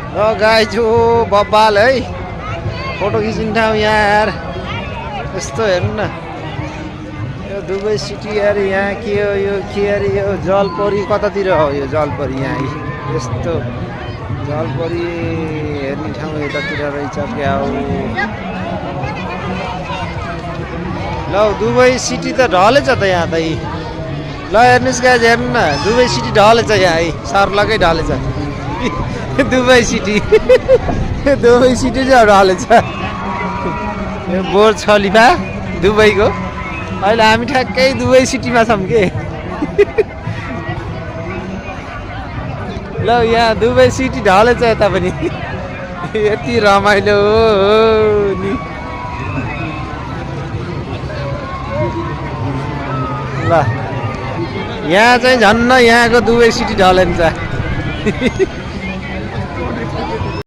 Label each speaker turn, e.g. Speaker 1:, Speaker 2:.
Speaker 1: ल गाइज हो बब्बाल है फोटो खिच्ने ठाउँ यहाँ यार यस्तो हेर्नु न यो दुबई सिटी यार यहाँ के हो यो के अरे यो जलपरी कतातिर हो यो जलपरी यहाँ यस्तो जलपरी हेर्ने ठाउँ यतातिर रहेछ क्या हो ल दुबई सिटी त ढलेछ त यहाँ त ल हेर्नुहोस् गाइज हेर्नु न दुबई सिटी ढलेछ यहाँ है सर्लकै ढलेछ दुबई सिटी दुबई सिटी चाहिँ ढलेछ यो बुर्ज खलिफा दुबईको अहिले हामी ठ्याक्कै दुबई सिटीमा छौँ के ल यहाँ दुबई सिटी ढलेछ यता पनि यति रमाइलो हो नि ल यहाँ चाहिँ झन्न यहाँको दुबई सिटी ढलेन्छ